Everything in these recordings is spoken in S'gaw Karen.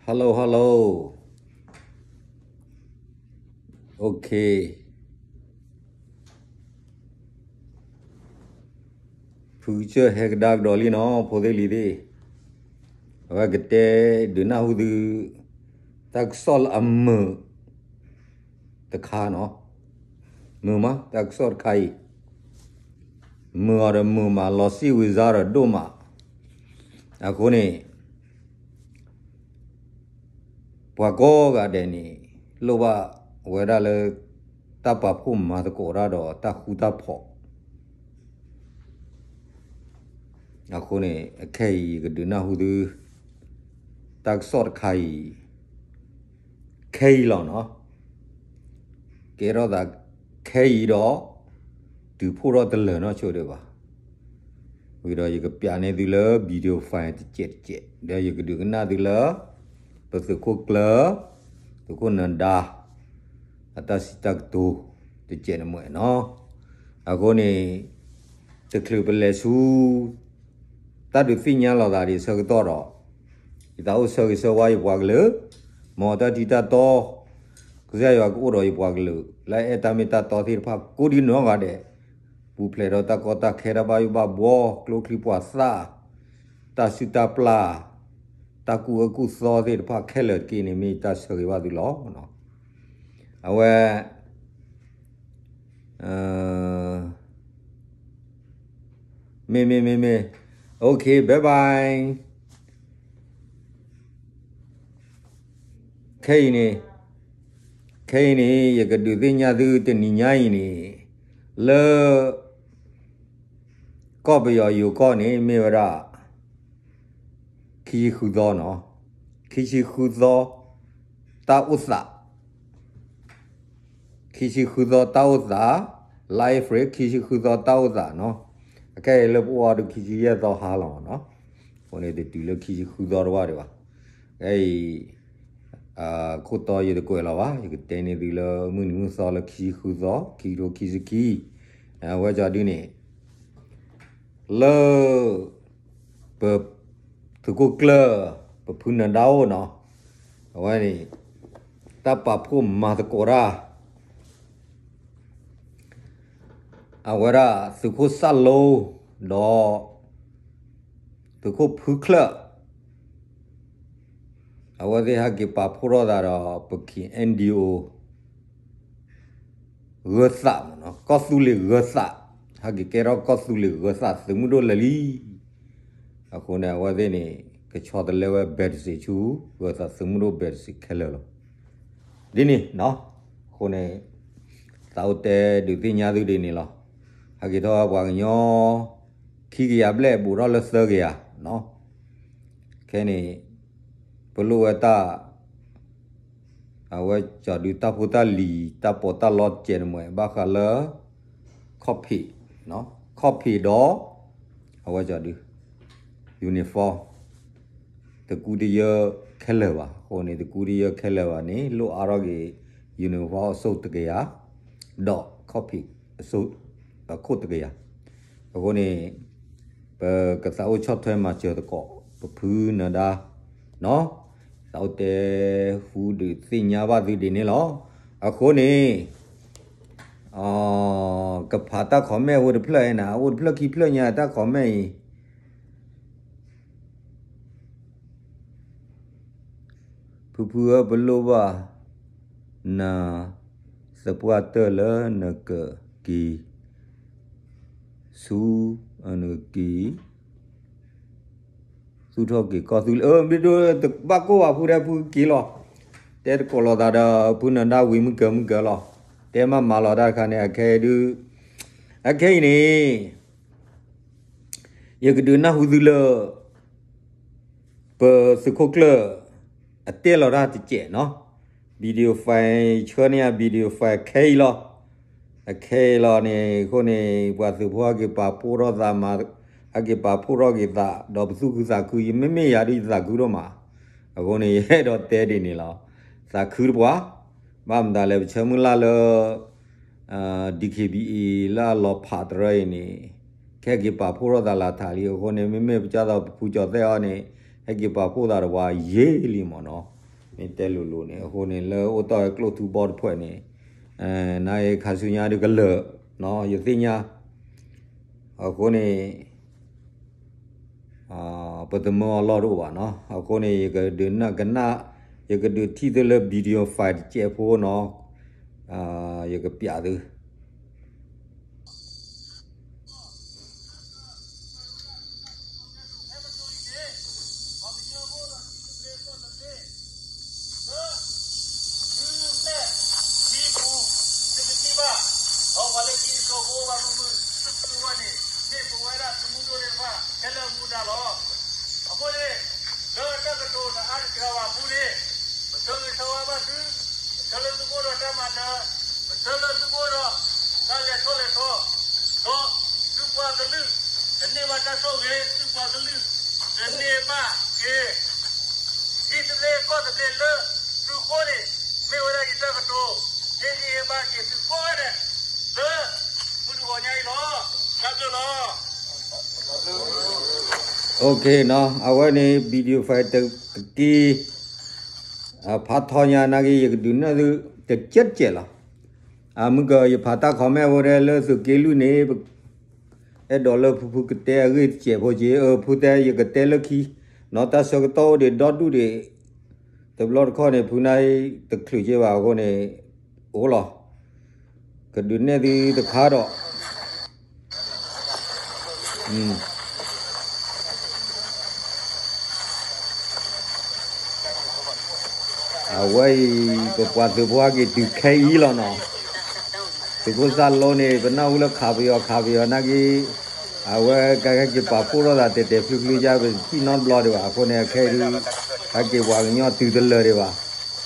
Hello, hello. Okay. ဖုကစၢၢ်ဟဲကဒါကဒီးလံနီၤ ဖိသ့ၣ်လံၤသ့ၣ်, အဝဲကတဲဒုးနၢ်ဟူသု တၢ်ကစီၣ်လၢအမုာ်တခါနီၤ, မုာ်မး တၢ်ကစီၣ်တခါအံၤ, မုာ်အီၤဒီးမုာ်မး လီၤစံၣ်ဝံၤစါဒီးဒိၣ်မး, အဃိန့ၣ် ပှၤကိးဂၤဒဲးန့ၣ် လိၣ်ဘၣ်ဝဲဒၣ်လၢ တၢ်ပာ်ဖှိၣ်မၤသကိးတၢ်ဒီးတၢ်ဃူတၢ်ဖိး, အဃိန့ၣ် အခဲအံၤယကဒုးနၢ်ဟူသု တၢ်ကစီၣ်တခါအံၤ ခဲအံၤလီၤနီၤ, ကဲထီၣ်သးခဲအံၤဒီး တုၤဖှိၣ်ထီၣ်တလၢာ်နီၢ်ဆိဒံးဘၣ်, ဝံၤဒီးယကပျးန့ၢ်သုလၢ video file တစဲးတစဲး ဒီးယကဒုးကနၣ်သုလၢ ပသုးခိၣ်ကျၢၢ် သုးခိၣ်နၤဒါ အတၢ်စံးတၢ်ကတိၤ တစဲးတမှဲာ်နီၤ, အဃိန့ၣ် တချုးပလဲၤဆူ တၢ်ဒုးသ့ၣ်ညါလီၤသးဒ်အဆၢကတီၢ်ဒီး ယသးအိၣ်ဆၢဂ့ၤဆၢဝါယပှၤကလုာ်, မ်တၢ်ထံတၢ်တီ ကစၢ်ယွၤကအိၣ်ဒီးယပှၤကလုာ် လၢအဲၣ်တၢ်မ့ၢ်တၢ်တီသ့ၣ်တဖၣ် ကိးဒံနီၢ်ဂၤဒဲး, ပူၤဖျဲးဒီးတၢ်ကီတၢ်ခဲ တၢ်ဘၣ်ယိၣ်ဘၣ်ဘှီ ကျိချံမျိာ်သၣ်, တၢ်စုၣ်တၢ်ပျၢ်, တၢ်ကူၣ်အၢကူၣ်သီသ့ၣ်တဖၣ်ခဲလၢာ်တက့ၢ်န့ၣ် မ့ၢ်ယတၢ်ဆၢဂ့ၤဘၣ်သုလီၤ. အဝဲ မ့ၢ်မ့ၢ်မ့ၢ်မ့ၢ်, okay, bye bye. ခဲအံၤန့ၣ်, ခဲအံၤန့ၣ် ယကဒုးသ့ၣ်ညါသုတနံၤညါအံၤန့ၣ် လၢ ကီၢ်ပယီၤယိၤကီၢ်န့ၣ် မ့ၢ်ဝဲဒၣ် ခံဆံဃုသီနီၤ, ခံဆံဃုသီ တၢ်အိၣ်သး ခံဆံဃုသီတၢ်အိၣ်သး, live ခံဆံဃုသီတၢ်အိၣ်သးနီၤ, အခဲအံၤလၢပအိၣ်အီၤဒုးခံဆံယဲၢ်သီဟါလီၤနီၤ, အဃိန့ၣ်တတုၤလၢခံဆံဃုသီတဘၣ်ဒံးဘၣ်, ခဲအံၤ ခိၣ်တီယတကွဲးလီၤဘၣ်, ယကတဲန့ၢ်သုလၢမုၢ်နံၤမုၢ်သီလၢခံဆံဃုသီ ခံကထိခံဆံခံ, အဝဲကီဒုန့ၣ် လၢ ပ သုးခိၣ်ကျၢၢ် ပဖုနၤဒါအိၣ်နီၤ, အဝဲန့ၣ် တၢ်ပာ်ဖှိၣ်မၤသကိးတၢ် အဝဲဒၣ်သုးခိၣ်စၣ်လိ ဒီး သုးခိၣ်ဖုချၢၣ် အဝဲသ့ၣ်ဟဲက့ၤပာ်ဖှိၣ်ထီၣ်သးဒီး ပ K N D O ဂၢၤသးမ့ၢ်နီၤ, ကီၢ်သူလ့ၤဂၢၤသး, ဟဲက့ၤကဲထီၣ်ကီၢ်သူလ့ၤဂၢၤသးသုးမုၢ်ဒိၣ်လၢာ်လံ. အဃိန့ၣ် အဝဲသ့ၣ်န့ၣ် ကဆီတလဲဝဲ ဘဲးတစ့းဆူ ဂၢၤသးသုးမုၢ်ဒိၣ်ဘဲးတစ့းခဲလၢာ်လီၤ. ဒ်န့ၣ်နီၤ, အဃိန့ၣ် သးအိၣ်တဲဒုးသ့ၣ်ညါသုဒ်န့ၣ်လီၤ. ဟဲက့ၤထီၣ်ပှၤကညီ ခံကယၤဘျဲၣ် ဘူးထီၣ်လၢသၢကယၤနီၤ. ခဲန့ၣ် ပလိၣ်ဝဲတၢ် အဝဲကီဒုတၢ်ဖိတၢ်လံၤ တၢ်ပီးတၢ်လီတကဲးတမှဲာ် ဘၣ်ဃးလၢ ခီၣ်ဖံး, ခီၣ်ဖံးဒီး အဝဲကီဒု uniform တကူတယၢခဲလၢာ်ဘၣ်. အဃိန့ၣ် တကူတယၢခဲလၢာ်ဘၣ်န့ၣ် လိၣ်အါထီၣ်က့ၤ uniform အစိၣ်တကယၤ ဒီးခီၣ်ဖံးအစိၣ်အခိၣ်တကယၤ. အဃိန့ၣ် ပကသးအိၣ်ဆီၣ်ထွဲမၤစၢၤသကိး ပဖုနၤဒါနီၤ, သးအိၣ်တဲဃုာ်ဒုးသ့ၣ်ညါဘၣ်သုဒ်န့ၣ်လီၤ. အဃိန့ၣ် ကဖးတၢ် comment အိၣ်တဖျၢၣ်အံၤနၤ, အိၣ်တဖျၢၣ်ခံဖျၢၣ်ညါတၢ် comment အံၤ ဖုဖုဧၢ ပလိၣ်ဘၣ်နၤ သပှၢ်တၢၢ်လၢနကက့ၤ ဆူ နက့ၤ သူၣ်ထီၣ်က့ၤကီၢ်သူလ့ၤ မ့ၢ်ဒိၣ်တဘၣ်ကိၢ်ဘၣ်ဖုဒဲး ဖုက့ၤလီၤ. တဲသကိးလိာ်သးဒီး ဖုနၤဒါဝံၤမုၢ်ကၢမုၢ်ကၢလီၤ. တဲမးမၤလီၤတၢ်တခါန့ၣ် အခဲအံၤဒုး အခဲအံၤန့ၣ် ယကဒုးနၢ်ဟူသုလၢ ပသုးခိၣ်ကျၢၢ် အတဲလီၤတၢ်တစဲးနီၤ, video file ဆှၢန့ၢ်ယၤ video file ခဲအံၤလီၤ. အခဲအံၤလီၤန့ၣ် အဃိန့ၣ် ပှၤသုးဖိဟဲက့ၤပာ်ဖှိၣ်ထီၣ်သးမၤ, ဟဲက့ၤပာ်ဖှိၣ်ထီၣ်က့ၤသး ဒီးပသူၣ်ခုသးခု ယမ့မ့ၢ်ယၤဒုးယသးခုဒိၣ်မး. အဃိန့ၣ် ယအဲၣ်ဒိးတဲဒ်န့ၣ်လီၤ. သးခုတပှၤ ဘၣ်မတၤလဲၣ် ပဆၢမုၢ်လၢ်လၢ DKBA လၢအလီၤဖးတရၢအံၤန့ၣ် ကဟဲက့ၤပာ်ဖှိၣ်ထီၣ်သးလၢထးလံ. အဃိန့ၣ် မ့မ့ၢ်ပကၢ်သိးပဖုကၠီၤသဲးအီၤန့ၣ် ဟဲက့ၤပာ်ဖှိၣ်သးတပှၤယ့လံမ့ၢ်နီၤ. မ့ၢ်တဲလိၤလိၤန့ၣ် အဃိန့ၣ် လၢအိၣ်တီၢ်ဝဲကျိၣ်ထူဘီတဖျၢၣ်န့ၣ် နာ်က့ခါဆူညါဒုးကလၢာ်နီၤ ယသ့ၣ်ညါ အဃိန့ၣ် ပသမၢအီၤလီၢ်တအိၣ်ဘၣ်နီၤ အဃိန့ၣ် ယကဒုးနၢ်ကနၣ် ယကဒုးထံၣ်သုလၢ video file တစဲးဖိနီၤ ယကပျးသု သုမဲာ်သံပူၤ သုကထံၣ်ဘၣ် ဒီးပှၤလၢခံတစိၤကအိၣ်ဘၣ်မုာ်မုာ် သုသုဝဲန့ၣ် မ့ၢ်ပဝဲဒၣ်သုးမုၢ်ဒိၣ်သ့ၣ်တဖၣ် ခဲလၢာ်မူဒါလီၤ. အဃိန့ၣ် လၢတၢ်ကတိၤတအါတစှၤဘၣ်အပူၤန့ၣ် ပဆၢဂ့ၤဆၢဝါဘၣ်သု ပဆၢလၢသုအိၣ်ဒီးတၢ်မၤနၢၤ ပဆၢလၢသုအိၣ်ဒီး တၢ်လဲၤထီၣ်လဲၤထီ ဒီးသုပှၤကလုာ် ကန့ၢ်ဘၣ်တၢ်ဆိၣ်ဂ့ၤ သုပှၤကလုာ် ကန့ၢ်ဘၣ်က့ၤ ထံသဘျ့ကီၢ်သဘျ့လၢသုဃိန့ၣ် မ့ၢ်ဝဲဒၣ်ယတၢ်ကတိၤ ဟ့ၣ်ဂံၢ်ဟ့ၣ်ဘါက့ၤသုကိးဂၤဒဲး လၢမုၢ်တဂီၤညါအံၤလီၤ. တၢ်ဘျုးလီၤ. အဝဲန့ၣ် video file တက့ၢ် ဖးထီညါနာ်က့ ယကဒုးနၢ်သုတကဲးတကဲးလီၤ. အမုၢ်က ယဖးတၢ် comment ဝဲဒၣ်လၢသုးက့လွံၢ်န့ၣ် အဲၣ်ဒိးလၢဖုဖုကတဲအဂ့ၢ်တစဲးဖိက့ ဖုတဲယကတဲလၢခံ နီၢ်တၢ်ဆၢကတီၢ်အိၣ်ဒံးဒီဒူၣ်ဒံး တဘျီတခီၣ်န့ၣ် ဖုနၢ်တချုးက့ဘၣ်အဃိန့ၣ် အိၣ်လီၤ ကဒုးနဲၣ်သုတခါဒီး အဝဲအံၤ ပပှၤသုးဖိဟဲက့ၤတုၤခဲအံၤလီၤနီၤ. သုးခိၣ်စၢ်လိန့ၣ် ပနၢ်ဟူလၢခးပယီၤခးပယီၤနာ်က့ အဝဲကဟဲက့ၤပာ်ဖှိၣ်ထီၣ်သးတဲာ်တဲာ်ဖျုးဖျုးယါ ပတထံၣ်နီတဘျီဒံးဘၣ်. အဃိန့ၣ် အခဲအံၤဒုး ဟဲက့ၤပှၤကညီတုၤတလၢာ်ဒံးဘၣ်.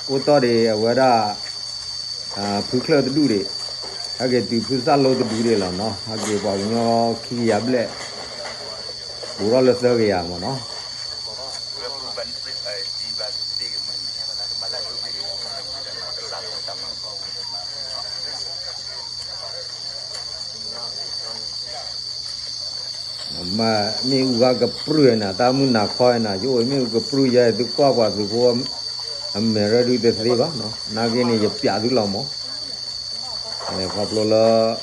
အိၣ်တီၢ်ဒံးအဝဲဒၣ် ဖုချၢၣ်တဒူၣ်ဒံး ဟဲက့ၤတုၤဖုစၢ်လိတဒူၣ်ဒံးလီၤနီၤ. ဟဲက့ၤပှၤကညီခံကယၤဘျဲၣ် ဘူးထီၣ်လၢသၢကယၤမ့ၢ်နီၤ. မ့ၣ်အူဂၤကပြုၢ်နၤ တၢ်မုၢ်နၤခီနၤ ယအိၣ်မ့ၣ်အူကပြုၢ်ယဲ သုကွၢ်ပှၤသုးဖိ အမဲာ်ရၢဒုတသ့ဘၣ်နီၤ. နာ်က့န့ၣ် ယပျးသုလီၤမး ခီဖျိလၢ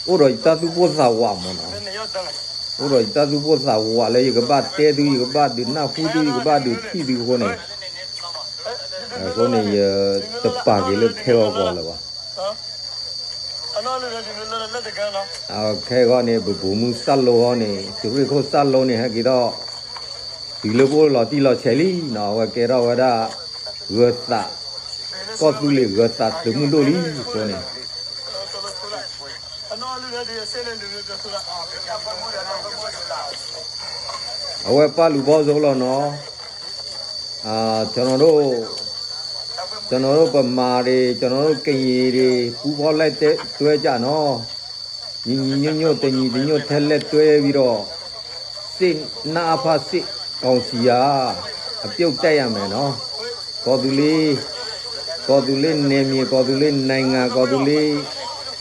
အိၣ်ဒီးယတၢ်သူၣ်ပိၢ်သးဝးမးနီၤ. အိၣ်ဒီးယတၢ်သူၣ်ပိၢ်သးဝးလၢယကဘၣ်တဲသု ယကဘၣ်ဒုးနၢ်ဟူသု ယကဘၣ်ဒုးထံၣ်သုအဃိန့ၣ် အဃိန့ၣ် ယတပာ်က့ၤလၢခဲဂီၤကီးလၢၤဘၣ်. ခဲဂီၤန့ၣ် ပပူၤမုၢ်စၢ်လိဂီၤန့ၣ် သုးရ့ၣ်ခိၣ်စၢ်လိန့ၣ် ဟဲက့ၤထီၣ် တုၤလၢပအိၣ်လီၤတံၢ်လီၤဆဲးလံနီၤ အဝဲကဲထီၣ်ဝဲဒၣ် ဂၢၤသး ကီၢ်သူလ့ၤဂၢၤသးသုးမုၢ်ဒိၣ်လံအဃိန့ၣ် အဝဲပာ်လူၤဘီစိလီၤနီၤ. ကျွန်တော်တို့ ကျွန်တော်တို့ဗမာတွေ ကျွန်တော်တို့ကရင်တွေ ပူးပေါင်းလက်တွဲကြနော်. ညီညီညွတ်ညွတ် တညီတညွတ်ထဲလက်တွဲပြီးတော့ စစ် နအဖ စစ်ကောင်စီက အပြုတ်တိုက်ရမယ်နော်. ကော်သူလေး ကော်သူလေးနယ်မြေ ကော်သူလေးနိုင်ငံ ကော်သူလေး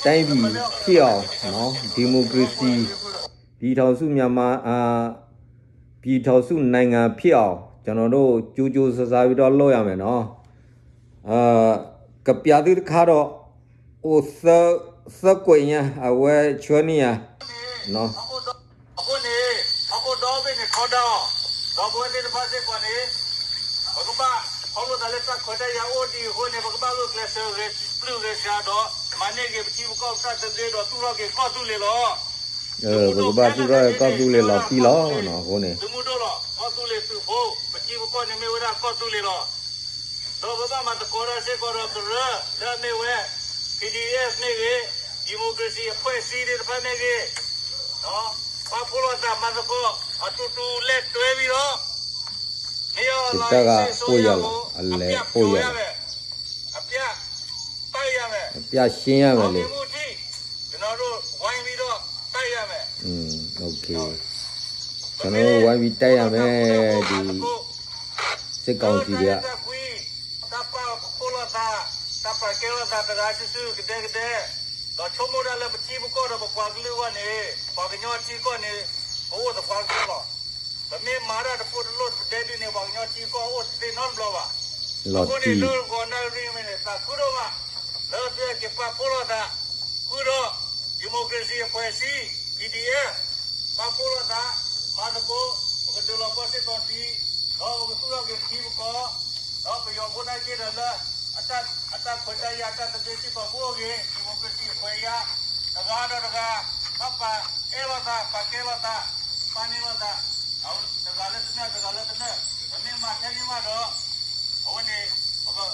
တိုင်းပြည်ဖြစ်အောင်နော်. ဒီမိုကရေစီ ပြည်ထောင်စုမြန်မာ အာ ပြည်ထောင်စုနိုင်ငံဖြစ်အောင် ကျွန်တော်တို့ ကြိုးကြိုးစားစားပြီးတော့ လုပ်ရမယ်နော်. ကပျးသုတခါဒီး အိၣ်သၢကွဲးညါ အဝဲဆှၢန့ၢ်ယၤ အဃိန့ၣ် ဟီၣ်ခိၣ်ဒီဘ့ၣ်န့ၣ်ထီဒါအီၤ, ဒီးပဝဲသ့ၣ်တဖၣ်စ့ၢ်ကီးန့ၣ် ပကဘၣ် ခီဖျိသးလၢတၢ်ခွဲးတၢ်ယာ်အိၣ်ဒံးအဃိန့ၣ် ပကဘၣ်ဂုာ်ကျဲးစၢးဂဲၤပျုၢ်ဂဲၤဆှးဒီး မၤန့ၢ်က့ၤပထံပကီၢ်ပတၢ်သဘျ့ဒီးသူၣ်ထီၣ်က့ၤကီၢ်သူလ့ၤလီၤ. ပကဘၣ်သူၣ်ထီၣ်ကီၢ်သူလ့ၤလီၤတံၢ်လီၤ အဃိန့ၣ် သုးမုၢ်ဒိၣ်လီၤ. ကီၢ်သူလ့ၤသုးဖိ ပထံပကီၢ်န့ၣ်မ့ၢ်ဝဲဒၣ်ကီၢ်သူလ့ၤလီၤ. ဒီးပဘၣ်မၤသကိးတၢ်စ့ၢ်ကီးဒီးကရၢ လၢအမ့ၢ်ဝဲ ပီၣ်အ့ၣ်ပီၣ် မ့ၢ်ဂ့ၤ, ဒီမိုကရေစီအဖွဲ့အစည်းသ့ၣ်တဖၣ်မ့ၢ်ဂ့ၤ, ပာ်ဖှိၣ်လိာ်သးမၤသကိး အတူတူလက်တွဲပြီးတော့ မင်းအောင်လှိုင် စစ်အစိုးရကို အပြတ်ဖြုတ်ရမယ်, အပြတ်တိုက်ရမယ်, အပြတ်ရှင်းရမယ်လေ. အောင်မြင်မှုအထိ ကျွန်တော်တို့ဝိုင်းပြီးတော့တိုက်ရမယ်. อืม โอเค ကျွန်တော်တို့ဝိုင်းပြီးတိုက်ရမယ် ဒီစစ်ကောင်စီတွေက တၢ်ပာ်ဖှိၣ်လိာ်သး တၢ်ပာ်ကဲလိာ်သး တဂၤစုာ်စုာ် ကဒဲကဒဲ, ဒီးဆိကမိၣ်ဒၣ်လၢပထံပကီၢ်ဒီးပပှၤကလုာ်အဂီၢ်န့ၣ် ပှၤကညီထံကီၢ်န့ၣ် ပအိၣ်သပှၢ်ကတၢၢ်လီၤ. ပမ့ၢ်မၤတၢ်တဖိတလိၣ်တပတဲဒ်န့ၣ် ပှၤကညီထံကီၢ်အိၣ်တသ့နီတဘျီဘၣ်. အဃိန့ၣ် လၢဂီၤနၣ်ရံၣ်မ့ၢ်န့ၣ် သးခုဒိၣ်မး လၢသုက့ၤပာ်ဖှိၣ်လိာ်သး ဃုာ်ဒီး democracy အဖွဲ့အစည်း P D F ပာ်ဖှိၣ်လိာ်သး မၤသကိး ပကဒုးလီၤပှီၢ်စ့ၢ်ကီးတံၢ် ဒီးပကသူၣ်ထီၣ်က့ၤပထံပကီၢ် ဒီးပယီၤဖိနာ်က့ဒီးလၢ အတၢ်ခွဲးတၢ်ယာ်တၢ်သဘျ့စ့ၢ်ကီးပအိၣ်ဂ့ၤ democracy အခွဲးအယာ် တဂၤဒီးတဂၤ ဘၣ်ပာ်အဲၣ်လိာ်သး ပာ်ကဲလိာ်သး ပာ်န့ၢ်လိာ်သး တဂၤလၢတနၢၣ် တဂၤလၢတနၢၣ် ပမ့ၢ်မၤထဲန့ၣ်မးဒီး အဝဲန့ၣ် ပက တၢ်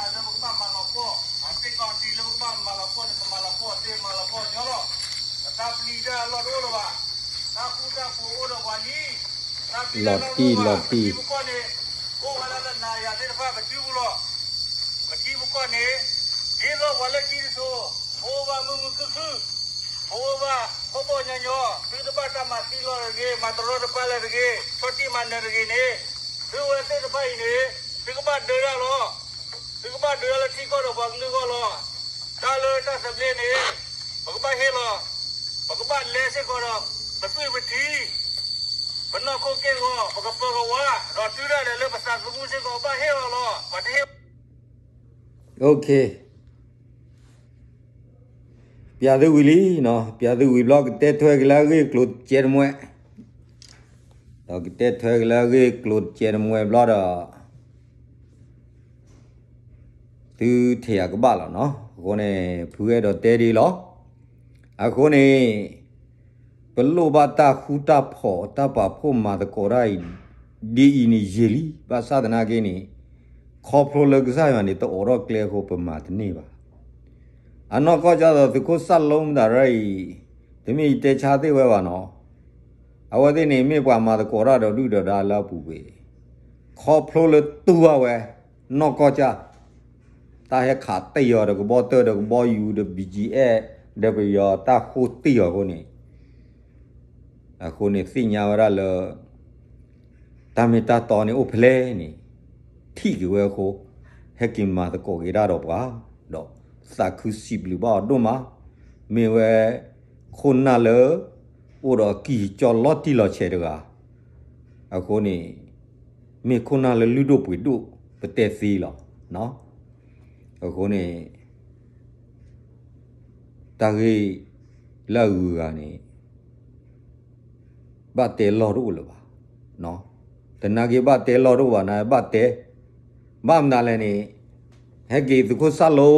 လၢပကဘၣ်မၤလီၤပှီၢ် အစ့ၢ်ကီးတံၢ်လၢပကဘၣ်မၤလီၤပှီၢ်န့ၣ် ပမၤလီၤပှီၢ်သ့ မၤလီၤပှီၢ်ညီလီၤ. ပတၢ်ပျံၤတၢ်အလီၢ်တအိၣ်လၢၤဘၣ်. တၢ်ဃူတၢ်ဖိးအိၣ်ဒီးပှၤလံ တၢ်ပျံၤတၢ်လီၢ်တအိၣ်ဘၣ်. ပထံပကီၢ်န့ၣ် အိၣ်ဝဲဒၣ်လၢနၤယၤသ့ၣ်တဖၣ် ပစုပူၤလီၤ. ပထံပကီၢ်န့ၣ် ဒ်သိးပှၤလၢခံတစိၤ ပအိၣ်ဘၣ်မုာ်မုာ်ခုၣ်ခုၣ် ပအိၣ်ဘၣ်ဘီၣ်ဘီၣ်ညီညီ သုတဘၣ်တၢ်မၤသံလီၤတဂ့ၤ မၤတရီတပါလၢၤတဂ့ၤ ဆီၣ်တံၢ်မၤနၢၤတဂ့ၤန့ၣ် သုဝဲသ့ၣ်တဖၣ်အံၤန့ၣ် သုကဘၣ်ဒၢတၢ်လီၤ. သုကဘၣ်ဒုးတၢ်လၢထံကီၢ်ဒီးပှၤကလုာ်အဂီၢ်လီၤ. တၢ်လၢတၢ်သဘျ့န့ၣ် ပကဘၣ်ဟ့ၣ်လီၤ. ပကဘၣ်လဲၤစ့ၢ်ကီးဒီး ပသွံၣ်ပထံ ပနီၢ်ခိက့ၢ်ဂီၤ ပကပၢၤကဝါ ဒီးတုၤဒၣ်လဲာ်လၢပသးသမူစ့ၢ်ကီး ဘၣ်ဟ့ၣ်လီၤလီၤ. ပှၤတဟ့ၣ် ပျးသုဝံၤလံနီၤ, ပျးသုဝံၤဘျီ ကတဲထွဲက့ၤလၢအဂ့ၢ်အကျိၤတကဲးတမှဲ, ဒီးကတဲထွဲက့ၤလၢအဂ့ၢ်အကျိၤတကဲးတမှဲဘျီဒီး သုထံၣ်ယၤကဘၣ်လီၤနီၤ. အဃိန့ၣ် ဖုအဲၣ်ဒိးတဲဒ်အံၤလီၤ. အဃိန့ၣ် ပလိၣ်ဘၣ်တၢ်ဃူတၢ်ဖိး တၢ်ပာ်ဖှိၣ်မၤသကိးတၢ်အံၤ ဒ်အံၤန့ၣ်ယံာ်လံ. ဘၣ်ဆၣ်သနာ်က့န့ၣ် ခီဖျိလၢကစၢ်ယွၤန့ၣ် တအိးထီၣ်ကျဲအဃိ ပမၤတန့ၢ်ဘၣ်. အနီၢ်ကီၢ်ကၢ်သိးသုးခိၣ်စၢ်လိမတၤရၢအံၤ တမ့ၢ်ယတဲဆါသ့ၣ်ဝဲဘၣ်နီၤ. အဝဲသ့ၣ်န့ၣ်မ့ၢ်ပှၤမၤသကိးတၢ်ဒီးဒုၣ်ဒီးဒါလၢအပူၤကွံာ်, ခီဖျိလၢတူၢ်ဘၣ်ဝဲ နီၢ်ကီၢ်ကၢ် တၢ်ဟဲခးတ့ၢ်အီၤဒီးကဘီတၢၢ်ဒီးကဘီယူၤဒီး B G F ဒီးပယီၤတၢ်ဃိတ့ၢ်အီၤအဃိန့ၣ်, အဃိန့ၣ်သ့ၣ်ညါဝဲဒၣ်လၢ တၢ်မ့ၢ်တၢ်တီန့ၣ်အိၣ်ဖဲလဲၣ်န့ၣ် ထံၣ်က့ၤဝဲအဃိ ဟဲက့ၤမၤသကိးက့ၤဒၣ်ဒီးပှၤ, ဒီးသးခုစံးဘျုးဘၣ်အီၤဒိၣ်မး, မ့ၢ်ဝဲ ခိၣ်နၢ်လၢ အိၣ်ဒီးအကံၢ်ကီလီၤတံၢ်လီၤဆဲးတဂၤ, အဃိန့ၣ် မ့ၢ်ခိၣ်နၢ်လၢလုၢ်ဒိၣ်ပှ့ၤဒိၣ် ပတဲသ့လီၤ. အဃိန့ၣ် တၢ်ဂ့ၢ်လၢအဂုၤအဂၤန့ၣ် ဘၣ်တဲလီၢ်တအိၣ်လၢၤဘၣ်. တနာ်က့ဘၣ်တဲလီၢ်တအိၣ်ဘၣ် နဘၣ်တဲ, ဘၣ်မနုၤလဲၣ်န့ၣ် ဟဲက့ၤသုးခိၣ်စၢ်လိ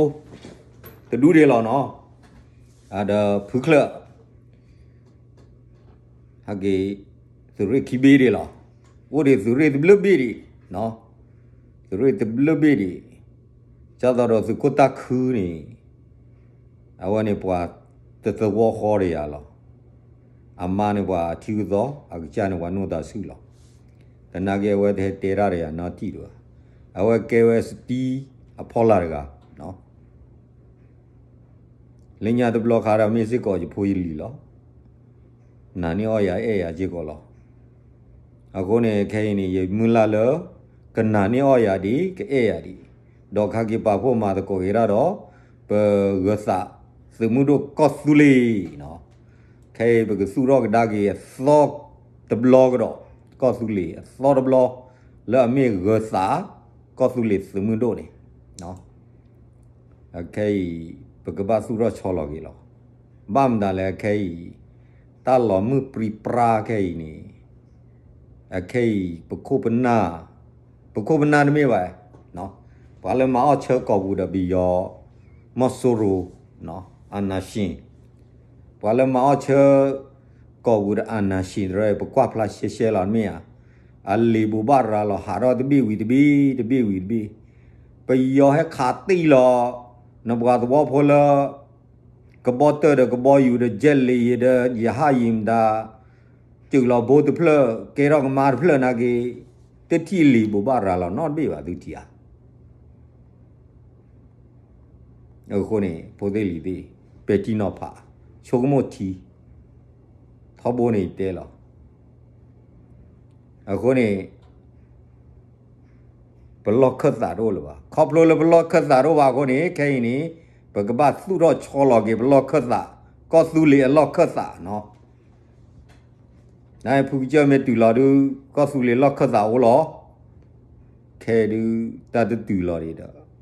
တဒူဒ့လီၤနီၤ, ဒီးဖုချၢၣ် ဟဲက့ၤ သုးရ့ၣ်ခံဘ့ၣ်ဒ့လီၤ, အိၣ်ဒံးသုးရ့ၣ်တဘျုးဘ့ၣ်ဒံး, သုးရ့ၣ်တဘျုးဘ့ၣ်ဒံး, ကၢ်သိးဒီးသုးခိၣ်တၢ်ခုန့ၣ် အဝဲန့ၣ်ပှၤတသဝီဃီဒီးယၤလီၤ. အမါန့ၣ်ပှၤထံဂုၤသီ, အကစၢ်န့ၣ်ပှၤနိၣ်သးဆူၣ်လီၤ. သနာ်က့အဝဲတဟဲတဲတၢ်ဒီးယၤနီတထံၣ်ဒံးဘၣ်. အဝဲကဲဝဲစတံအဖီလာ်တဂၤ လၢညါတဘျီခါဒီးမ့ၢ်စ့ၢ်ကီးယဖိယလံၤလီၤ. နာ်န့ၢ်အီၣ်ယၤအဲၣ်ယၤစ့ၢ်ကီးလီၤ. အဃိန့ၣ် ခဲအံၤန့ၣ် ယမုၢ်လၢ်လၢ ကနာ်န့ၢ်အီၣ်ယၤဒံး ကအဲၣ်ယၤဒံး, ဒီးကဟဲက့ၤပာ်ဖှိၣ်မၤသကိးက့ၤဒၣ်ဒီး ပဂၢၤသးသုးမုၢ်ဒိၣ်ကီၢ်သူလ့ၤနီၤ. ခဲအံၤပကသူၣ်ထီၣ်ကဒါက့ၤအသီတဘျီကဒီး ကီၢ်သူလ့ၤအသီတဘျီ လၢအမ့ၢ်ဂၢၤသး ကီၢ်သူလ့ၤသုးမုၢ်ဒိၣ်န့ၣ် ခဲအံၤ ပကဘၣ်သူၣ်ထီၣ်ဆီလီၤက့ၤလီၤ. ဘၣ်မတၤလဲၣ်ခဲအံၤ တၢ်လီၤမုၢ်ပြံပြါခဲအံၤန့ၣ် အခဲအံၤ ပခိၣ်ပနၢ် ပခိၣ်ပနၢ်တမ့ၢ်ဘၣ်, ပှၤလၢမၤအီၣ်ဆၢကီၢ်ပူၤဒီးပယီၤ မီၢ်စိရိၤ အနၢ်ၡ့ၣ် ပှၤလၢမၤအီၣ်ဆၢ ကီၢ်ပူၤဒီးအနၢ်ၡ့ၣ်တရၢ ပကွၢ်ဖျါရှဲရှဲလီၤမ့ၢ်ဧါ. အလံာ်ဘိးဘၣ်ရၤလီၤဟးထီၣ်တဘ့ၣ်ဝံၤတဘ့ၣ် တဘ့ၣ်ဝံၤတဘ့ၣ်. ပယီၤဟဲခးတံၢ်လီၤ နပှၤသဝီဖိလၢ ကဘီတၢၢ်ဒီးကဘီယူၤဒီး jet လံာ်ဒီး ရဟတ်ယာဉ်မတၤ စၢၤလီၤဘိတဖျၢၣ် ကဲထီၣ်ကမါတဖျၢၣ်နာ်က့ တထံၣ်လံာ်ဘိးဘၣ်ရၤလီၤနီတဘ့ၣ်ဘၣ်သုထံၣ်ဧါ. အဃိန့ၣ် ဖိသ့ၣ်လံၤသ့ၣ် ပဲာ်ထံနီၤဖး ဆိကမိၣ်ထံ ထီဘိန့ၣ်တဲလီၤ. အဃိန့ၣ် ပလီၢ်ခၢၣ်သးတအိၣ်လၢၤဘၣ်. ခီဖျိလၢပလီၢ်ခၢၣ်သးတအိၣ်ဘၣ်အဃိန့ၣ် ခဲအံၤန့ၣ် ပကဘၣ်သူၣ်ထီၣ်ဆီလီၤက့ၤပလီၢ်ခၢၣ်သး ကီၢ်သူလ့ၤအလီၢ်ခၢၣ်သးနီၤ. နဖုကစၢၢ်မ့ၢ်တုၤလီၤဒုး ကီၢ်သူလ့ၤလီၢ်ခၢၣ်သးအိၣ်လီၤ. ခဲဒုး တၢ်တတုၤလီၤဒံးဒီး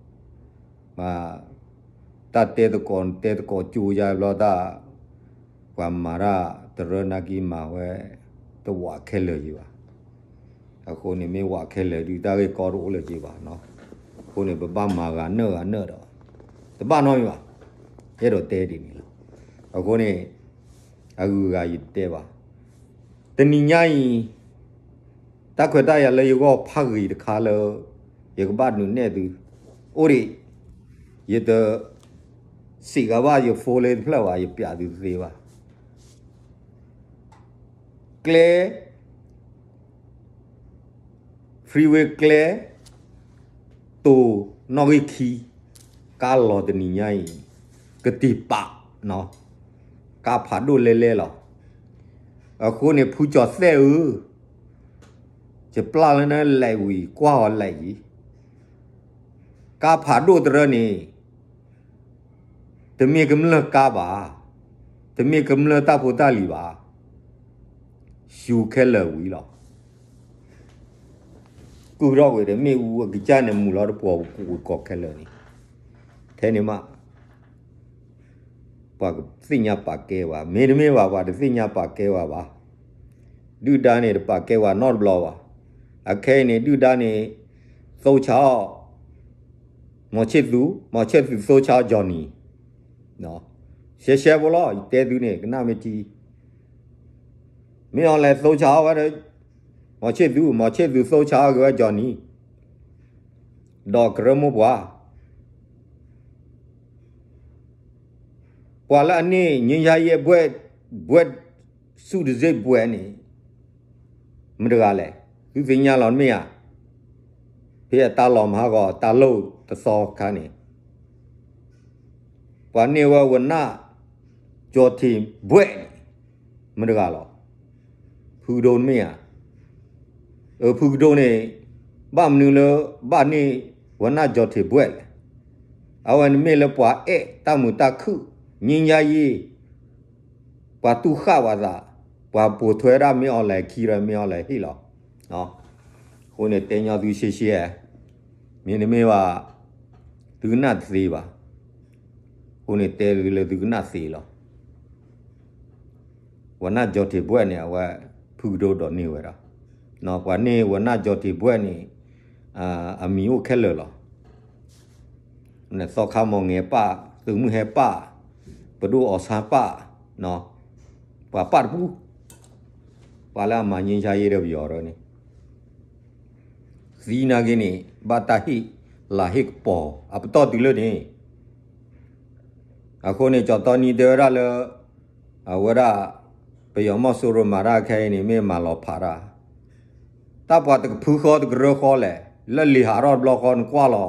မ့ၢ် တၢ်တဲသကိးတဲသကိးကၠိယါဘျီတၢ် ပှၤမၤတၢ်တရၢနာ်က့မၤဝဲ တဝးခဲလၢာ်ယံၤဘၣ်. အဃိန့ၣ်မ့ၢ်ဝးခဲလၢာ်ဒုး တၢ်ဂ့ၢ်ကီတအိၣ်လၢၤက့ဘၣ်နီၤ. အဃိန့ၣ် ပဘၣ်မၤဂၤနၢၣ်ဂၤနၢၣ်ဒီး တဘၣ်နီတမံၤဘၣ်. အဲၣ်ဒိးတဲဒ်န့ၣ်လီၤ. အဃိန့ၣ် အဂုၤအဂၤယတဲဘၣ်. တနံၤညါအံၤ တၢ်ခွဲးတၢ်ယာ်လၢယဂီၢ်ဖးဂ့ၤတခါလၢ ယကဘၣ်ဒုးနဲၣ်သု အိၣ်ဒံး, ယတ စံးဂၤဘၣ်ယ phone လၢတဖျၢၣ်ဘၣ် ယပျးသုတသ့ဘၣ်. ကျဲ freeway ကျဲ တိၤနီၣ်ဂံၢ်ခံ ကါလီၤတနံၤညါအံၤ ကတံာ်ပာ်နီၤ, ကါဖးဒိၣ်လဲလဲလီၤ. အဃိန့ၣ် ဖုကၠီၤသဲၣ်ဧၢ, ယပျၢ်လၢနလဲၤဝံၤ ကွၢ်အီၤလဲၤအံၤ, ကါဖးဒိၣ်တရၢန့ၣ် တမ့ၢ်ကမျၢၢ်ကါဘၣ်, တမ့ၢ်ကမျၢၢ်တၢ်ဖိတၢ်လံၤဘၣ်, ယူၤခဲလၢာ်ဝံၤလီၤ. ကုၢ်ထီၣ်ကွံာ်ဒီးမ့ၣ်အူအကစၢ်န့ၣ် မူၤလီၤတပှီၤဝံၤကီခဲလၢာ်န့ၣ်, ထဲန့ၣ်မး ပှၤကသ့ၣ်ညါပာ်ကဲဝဲ, မ့တမ့ၢ်ဘၣ် ပှၤတသ့ၣ်ညါပာ်ကဲဝဲဘၣ်. ဒုၣ်ဒါန့ၣ် တပာ်ကဲဝဲနီတဘျီဘၣ်. အခဲအံၤန့ၣ် ဒုၣ်ဒါန့ၣ် သိဆါအီၤ မီၤဆ့ၣ်သူး, မီၤဆ့ၣ်သူးသိဆါအီၤ Johnny. ရှဲရှဲဖိလီၤ ယတဲသုန့ၣ် ကနၣ်မ့ၢ်ထံ မ့ၢ်အီၤလဲၤသိဆါအီၤဝဲဒီး မီၤဆ့ၣ်သူး, မီၤဆ့ၣ်သူးသိဆါအီၤက့ၤဝဲ Johnny ဒီးကရၢမိၢ်ပှၢ်, ပှၤလၢအန့ၢ် ငြိမ်းချမ်းရေး ဘွဲ့, ဘွဲ့ဆုတံဆိပ်ဘွဲ့န့ၣ် မတၤတဂၤလဲၣ်, သုသ့ၣ်ညါလီၤမ့ၢ်ဧါ. ဖဲအတၢ်လီၤမဟါဂီၤ တၢ်လိၣ်တသီခါန့ၣ် ပှၤန့ၢ်ဝဲ ဝဏ္ဏကျော်ထင်ဘွဲ့န့ၣ် မတၤတဂၤလီၤ. ဖုကဒိန့ၣ်မ့ၢ်ဧါ. အဖုကဒိန့ၣ် ဘၣ်မနုၤလၢ ဘၣ်န့ၢ် ဝဏ္ဏကျော်ထင်ဘွဲ့လဲၣ်. အဝဲန့ၣ်မ့ၢ်လၢပှၤအဲၣ်တၢ်မုာ်တၢ်ခုၣ် ငြိမ်းချမ်းရေး ပှၤတူၢ်ဃာ်ပှၤသး, ပှၤပိာ်ထွဲဒၣ်မ့ၢ်အီၤလဲၤခံဒီး မ့ၢ်အီၤလဲၤဟ့ၣ်လီၤ. အဃိန့ၣ်တဲညီသုရှဲရှဲ, မ့တမ့ၢ်ဘၣ် သုကနၣ်တသ့ဘၣ်. အဃိန့ၣ်တဲသုလၢသုကနၣ်သ့လီၤ. ဝဏ္ဏကျော်ထင်ဘွဲ့န့ၣ် အဝဲ ဖုကဒိဒိးန့ၢ်ဝဲဒၣ်, ပှၤန့ၢ် ဝဏ္ဏကျော်ထင်ဘွဲ့န့ၣ် အမံၤအိၣ်ခဲလၢာ်လီၤ. သီခါမီၢ်ငဲၤပၢ်, သုးမုၢ်ဟဲပၢ်, ပဒိၣ်အီၣ်ဆါပၢ်, ပှၤပၢ်တပူၤ, ပှၤလၢအမၤ ငြိမ်းချမ်းရေး ဒီးပယီၤဒီးန့ၣ် သံနာ်က့န့ၣ် ဘၣ်တၢ်ဟ့ၣ်လၤဟ့ၣ်ကပီၤ အပတီၢ်တုၤလၢန့ၣ်. အဃိန့ၣ် ကၠီၣ်တီနံတဲဝဲဒၣ်လၢ အဝဲဒၣ် ပယီၤမီၢ်စိရိၤမၤတၢ်ခဲအံၤန့ၣ် မ့ၢ်မၤလီၤဖးတၢ်, တၢ်ပှၤတကဖုဃီတကရၢဃီလဲၣ်, လၢလံာ်ဟးထီၣ်တဘျီဃီနကွၢ်လီၤ.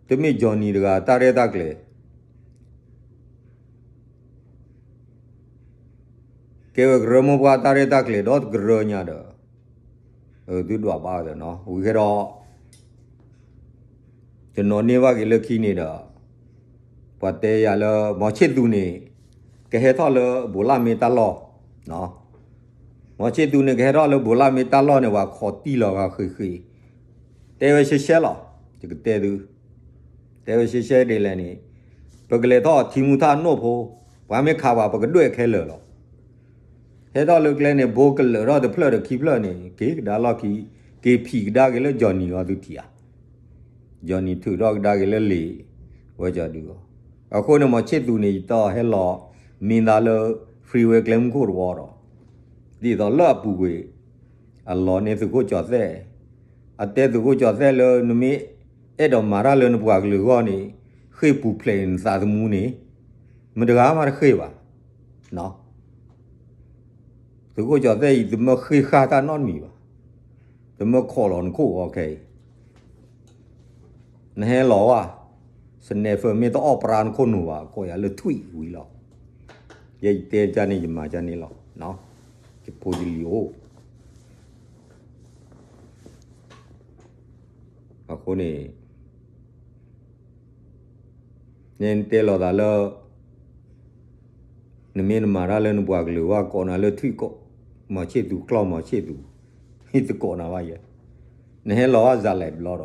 တမ့ၢ် Johnny တဂၤ တၢ်ရဲၣ်တၢ်ကျဲၤ ကဲဝဲကရၢမိၢ်ပှၢ်တၢ်ရဲၣ်တၢ်ကျဲၤဒီးတကရၢညါဒီး သုဒွးဘၣ်ဒီးနီၤ ဝံၤခဲဒီး တနီၤန့ၢ်ဘၣ်က့ၤလၢခံန့ၣ်ဒီး ပှၤတဲယၤလၢ မီၤဆ့ၣ်သူးန့ၣ် ကဟဲထီၣ်လၢဘိးလၢ်မ့ၢ်တၢ်လီၢ်, မီၤဆ့ၣ်သူးန့ၣ် ကဟဲထီၣ်လၢဘိးလၢ်မ့ၢ်တၢ်လီၢ်န့ၣ် ပှၤခိးတံၢ်လီၤဂာ်ဃ့ၢ်ဃ့ၢ်, တဲဝဲရှဲရှဲလီၤ. ယကတဲသု တဲဝဲရှဲရှဲဒ်လဲၣ်န့ၣ် ပကလဲၤထီၣ်ထံမူထၣ်နိၣ်ဖိ, ပှၤမ့ၢ်ခးပှၤ ပကဒွဲၣ်ခဲလၢာ်လီၤ. ဟဲထီၣ်လၢကျဲန့ၣ် ဘိကလၢာ်ထီၣ်တဖျၢၣ်ဒီးခံဖျၢၣ်န့ၣ် က့ၤကဒါလီၢ်ခံ, က့ၤဖံးကဒါက့ၤလၢ Johnny ဂီၢ်သုထံၣ်ဧါ. Johnny ထုးထီၣ်ကဒါက့ၤလၢလံာ်ဝဲကၠီဒုးအီၤ. အဃိန့ၣ် မီၤဆ့ၣ်သူးန့ၣ် ယတီၢ်ဟဲလီၤမံသးလၢ freeway ကျဲမုၢ်ခိၣ်တဝီဒီး ဒ်သိးလၢအပူၤကွံာ် အလီၢ်န့ၢ်သုးခိၣ်ကၠီၤသဲၣ်, အတဲသုးခိၣ်ကၠီၤသဲၣ်လၢ နမ့ၢ်အဲၣ်ဒိးမၤတၢ်လၢနပှၤကလုာ်အဂီၢ်န့ၣ် ဃ့ၢ်ပူၤဖျဲးနသးသမူန့ၣ် မတဂၤမးတဃ့ၢ်ဘၣ်. သုးခိၣ်ကၠီၤသဲၣ်အံၤ တမ့ၢ်ဃ့ၢ်ဃာ်တၢ်နီတမံၤဘၣ်. တမ့ၢ်ခိးလီၤနခိၣ်အီၤခဲအံၤ နဟဲလီၤဝဲ sniper မ့ၢ်တအီၣ်ပြါနခိၣ်နူာ်ဘၣ် ကိးယၤလၢထွံၣ်ဝံၤလီၤ. ယဲယတဲကန့ၣ် ယမၤကန့ၣ်လီၤ. ယဖိယလံၤအိၣ် အဃိန့ၣ် နတဲလီၤသးလၢ နမ့ၢ်တမၤတၢ်လၢနပှၤကလုာ်ဘၣ် ကိးနၤလၢထွံၣ်ကိး မောင်ချစ်သူ ကျီၢ် မောင်ချစ်သူ မ့ၢ်တကိးနၤဘၣ်ယဲ, နဟဲလီၤဘၣ်စးလဲၤဘျီဒီး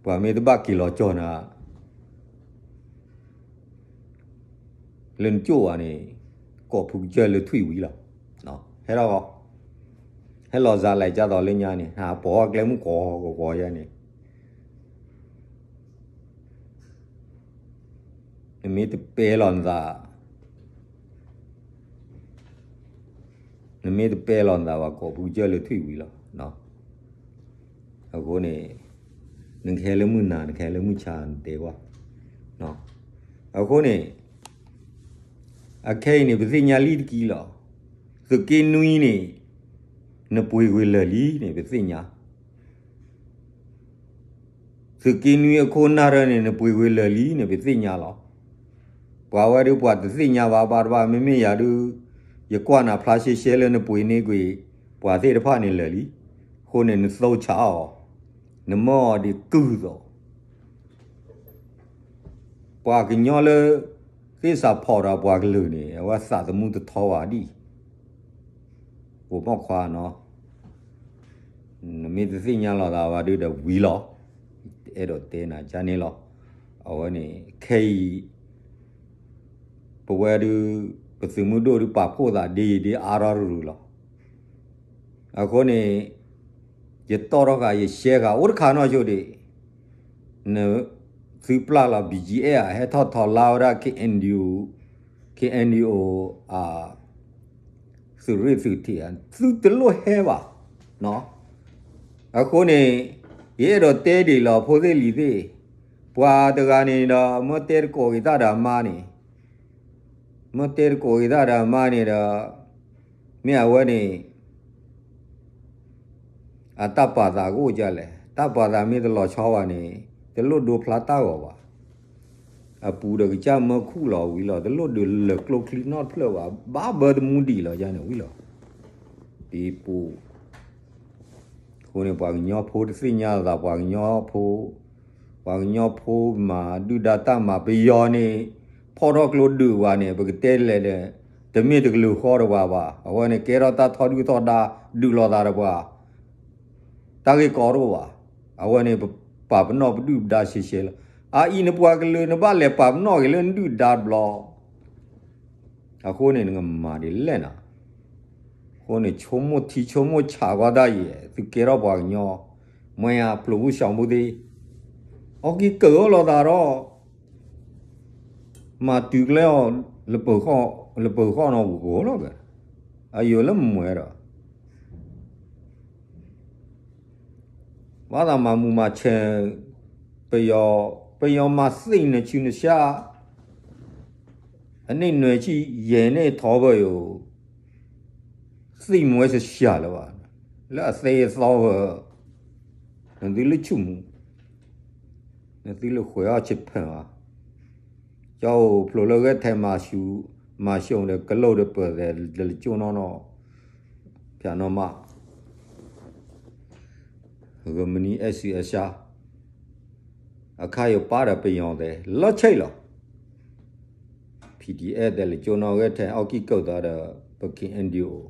ပှၤမ့ၢ်တဘၣ်က့ၤလီၤကၠီနၤ လၢနကၠိၣ်ဝဲန့ၣ် ကိးဖုကစၢၢ်လၢထွံၣ်ဝံၤလီၤ. ဟဲထီၣ်, ဟဲလီၤစးလဲၤကၢ်သိးလၢညါန့ၣ် ဟးပိာ်အကျဲမုၢ်ကီကီယဲန့ၣ် နမ့ၢ်တပဲလီၤနသး, နမ့ၢ်တပဲလီၤနသးဘၣ် ကိးဖုကစၢၢ်လၢထွံၣ်ဝံၤလီၤ. အဃိန့ၣ် နကဟဲလၢမုၢ်နၤ နကဟဲလၢမုၢ်ဆါ နတဲကွၢ်. အဃိန့ၣ် အခဲအံၤန့ၣ် ပသ့ၣ်ညါလံတက့ၢ်လီၤ. သုးက့နွံန့ၣ် နပှ့ၤကွံာ်လၢာ်လံန့ၣ် ပသ့ၣ်ညါ သုးက့နွံအခိၣ်နၢ်ရၢန့ၣ် နပှ့ၤကွံာ်လၢာ်လံန့ၣ် ပသ့ၣ်ညါလီၤ. ပှၤဝဲဒုးပှၤတသ့ၣ်ညါဘၣ်ဘၣ်တဘၣ် မ့မ့ၢ်ယၤဒုး ယကွၢ်နၤဖျါရှဲရှဲလၢနပှ့ၤန့ၢ်ကွံာ် ပှၤသ့ၣ်တဖၣ်န့ၣ်လၢာ်လံ. အဃိန့ၣ် နသိဆးအီၤ, နမၢအီၤဒ်ကုၢ်သိး ပှၤကညီလၢ သ့ၣ်စးဖီၣ်ဒီးပှၤကလုာ်န့ၣ် အဝဲသးသမူတထီဘၣ်ဒံၣ် ပိာ်မုၣ်ခွါနီၤ, နမ့ၢ်တသ့ၣ်ညါလီၤသးဘၣ်ဒုးဒီးဝံၤလီၤ. အဲၣ်ဒိးတဲနၤကန့ၣ်လီၤ. အဝဲန့ၣ် ခဲအံၤ ပဝဲဒုး ပသုးမုၢ်ဒိၣ်ဒုးပာ်ဖှိၣ်သးဒ်အံၤဒ်အါထီၣ်တရူးလီၤ. အဃိန့ၣ် ယတီၢ်ထီၣ်ဃာ် ယရှဲဃာ်အိၣ်တခါနီၢ်ဆိဒံး, နသုပျၢ်လီၤ ဘံၣ်ကၠံအဲၣ် ဟဲထီၣ်ထီၣ်လါဝဲဒၣ် ခ့ၣ်အဲၣ်ယူၣ်, ခ့ၣ်အဲၣ်ယူၣ် အ သုးရ့ၣ်သုးထံး သုတလိၣ်ဟဲဘၣ်. အဃိန့ၣ် ယအဲၣ်ဒိးတဲဒ်အံၤလီၤ ဖိသ့ၣ်လံၤသ့ၣ်, ပှၤတဂၤန့ၣ်ဒီး မ့ၢ်တဲတကိးက့ၤတၢ်ဒီးအမါန့ၣ်, မ့ၢ်တဲတကိးက့ၤတၢ်ဒီးအမါန့ၣ်ဒီး မ့ၢ်အဝဲန့ၣ် အတၢ်ပာ်သးကအိၣ်ဒ်လဲၣ်, တၢ်ပာ်သးမ့ၢ်တလီၤဆီဘၣ်န့ၣ် တလိၣ်ဒိဖျါတၢ်ဂီၤဘၣ်. အပူၤဒီးကစၢ်မၢခူၣ်လီၤဝံၤလီၤ, တလိၣ်ဒုးလၢာ်ကျိချံနီတဖျၢၣ်ဘၣ်, ဘၣ်ဘၢတမူဒံးလီၤယန့ၣ်ဝံၤလီၤ. ပပူၤ အဃိန့ၣ် ပှၤကညီဖိတသ့ၣ်ညါသး ပှၤကညီဖိ, ပှၤကညီဖိမၤဒုၣ်ဒါတၢ်မၤ ပယီၤန့ၣ် ဖီၣ်ထီၣ်ကျိဒုးဝဲန့ၣ် ပကတဲလဲၣ်ဒီး တမ့ၢ်တကလုာ်ဃီတပှၤဘၣ်. အဝဲန့ၣ်ကဲထီၣ်တၢ်ထီဒုၣ်ထီဒါ ဒုးလိာ်သးတပှၤ တၢ်ဂ့ၢ်ကီတအိၣ်ဘၣ်. အဝဲန့ၣ် ပပာ်ပနီၣ်ပဒုၣ်ပဒါရှဲရှဲလီၤ. အအံၤနပှၤကလုာ် နဘၣ်လဲၤပာ်ပနီၣ်က့ၤလၢနဒုၣ်ဒါတဘျီ အဃိန့ၣ် နကမၤဒ်လဲၣ်နၤ. အဃိန့ၣ် ဆိကမိၣ်ထံဆိကမိၣ်ဆးကွၢ်တၢ်အံၤ သုကဲထီၣ်ပှၤကညီ မ့ၢ်ဧါ ဖျိးမုၢ်ဆှီမုၢ်သ့ၣ် အီၣ်ကံၢ်ကၢၢ်အီၣ်လိာ်သးဒီး မၤတုၤကျဲအီၤ လပၢၤဃီၣ်နီၣ်ဂီၤလီၤက့ၤ အယိာ်လၢမွဲဒီး ဘၣ်သးမၤမူးမၤဆဲး, ပယီၤ, ပယီၤမၤသံၣ်နဆူနဆါ, အန့ၣ်နွဲၣ်ဆံယဲၢ်န့ၣ်ထီၣ်ဘၢယိာ်, သံၣ်မွဲစှၤလၢၤဘၣ်, လၢအသ့အသီဝဲ, နသုလၢဆူၣ်မူ, နသုလၢဃဲၤအီၣ်ဆ့ဖၢၣ်ဘၣ်, ကၠီအိၣ်ဖျိလၢဂဲၤထဲမၤဆူၣ်, မၤဆူၣ်ဒီးကလိၣ်ဒီးပၢၢ်သဲး တလၢကၠိနီၢ်နီၢ်, ဖၠးနီၢ်မး ဂၢၢ်မနံၤအဲၣ်စံးအဲၣ်ဆါ, အခါယပၢ်ဒီးပယီၤသဲး လီၤဆဲးလီၤ, ဖံးဒံးအဲၣ်သဲးလၢကၠိနီၢ်ဂဲၤထဲအီၣ်ကံၢ်ကၢၢ်သးဒီး ပက့ၤအဲၣ်ဒံးအိၣ်,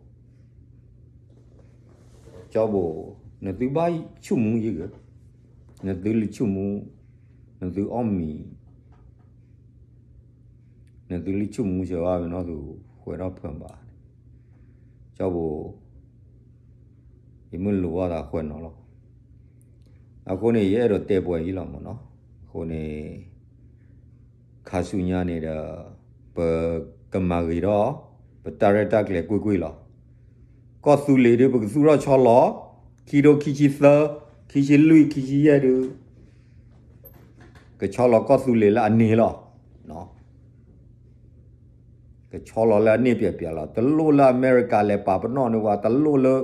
ကၠီဘိ, နသုဘၣ်ဆူၣ်မူယဂ့ၤ, နသုလၢဆူၣ်မူ, နသုအီၣ်မံၤ နသုလၢဆူၣ်မူစၢၤဘၣ်မနီၢ်သူဃဲၤထီၣ်ဖၢၣ်ဘၣ်, ကၠီဘိ, ယမ့ၢ်လိာ်ဘၣ်သးဃဲၤနီၤလီၤ, အဃိန့ၣ် ယအဲၣ်ဒိးတဲပှဲၤအံၤလီၤမနီၤ, အဃိန့ၣ် ခါဆူညါန့ၣ်ဒီး ပကမၤဂ့ၤထီၣ် ပတၢ်ရဲၣ်တၢ်ကျဲၤကွ့ၢ်ကွ့ၢ်လီၤ. ကီၢ်သူလ့ၤဒုး ပကသူၣ်ထီၣ်ဆီလီၤ, ခံထိခံဆံသၢ, ခံဆံလွံၢ်, ခံဆံယဲၢ်ဒုး ကဆီလီၤကီၢ်သူလ့ၤလၢအန့ၣ်လီၤ. ကဆီလီၤလၢအန့ၣ်ပျဲးပျဲးလီၤ. တလိၣ်လၢအမဲရကၤလဲၤပာ်ပနီၣ်န့ၢ်ပှၤ, တလိၣ်လၢ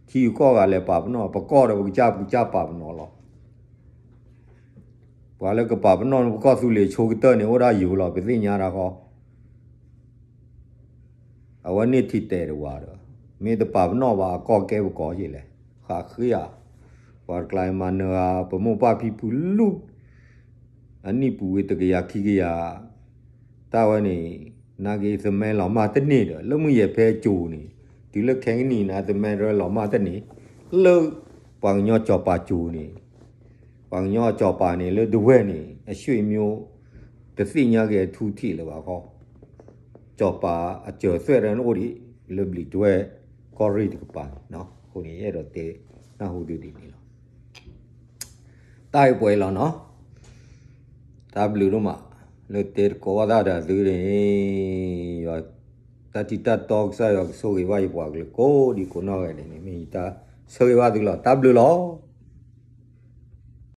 ထံဂုၤကီၢ်ဂၤလဲၤပာ်ပနီၣ်, ပကီၢ်ဒီးပကစၢ်ပကစၢ်ပာ်ပနီၣ်လီၤ. ပှၤလၢကပာ်ပနီၣ်န့ၢ်ပကီၢ်သူလ့ၤဆိကတၢၢ်န့ၣ် အိၣ်ဒၣ်ယိာ်လီၤ, ပသ့ၣ်ညါတၢ်ဃီ, အဝဲန့ၣ်ထံၣ်တဲာ်တဝၤဒီး မ့ၢ်တပာ်ပနီၣ်ဘၣ်အကီၢ်ကဲပကီၢ်က့လဲၣ်, ဃးဃ့ဧါ, ပှၤတကျါမၤနၢၤဧါ, ပမိၢ်ပၢ်ဖံဖုလူၢ် အနံၣ်ပူၤဝံၤတကယၤခံကယၤ, တၢ်ဝဲန့ၣ် နာ်က့ သမၢလီၤမၢ်တန့ၢ်ဒီး လၢမုၢ်ယဲၢ်ဖဲကၠိၤန့ၣ် တုၤလၢခဲကနံၣ်န့ၣ် သမၢလီၤမၢ်တန့ၢ် လၢပှၤကညီစီၤပၤကၠိၤန့ၣ် ပှၤကညီစီၤပၤန့ၣ် လၢဒဝဲၢ်န့ၣ် အဆွေမျိုး တသ့ၣ်ညါက့ၤအထူအထံးလၢၤဘၣ်ဃီ, စီၤပၤအစၢၤသွဲၣ်တၢ်န့ၣ်အိၣ်ဒံး လၢဘျံးဒဝဲၢ်ကီၢ်ရ့ၣ်တကပၤန့ၣ်, အဃိန့ၣ် ယအဲၣ်ဒိးတဲနၢ်ဟူသုဒ်န့ၣ်လီၤ. တၢ်အံၤပှဲၤလီၤနီၤ, တၢ်ဘျုးဒိၣ်မး လၢတဲသကိးဘၣ်တၢ်ဒီးသုန့ၣ်, ယွၤ တၢ်ထံတၢ်တီကစၢ်ယွၤကဆိၣ်ဂ့ၤဘၣ်ယပှၤကလုာ်ကိးဒံကိးနီၢ်ဂၤဒဲးန့ၣ် မ့ၢ်ယတၢ်ဆၢဂ့ၤဘၣ်သုလီၤ. တၢ်ဘျုးလီၤ.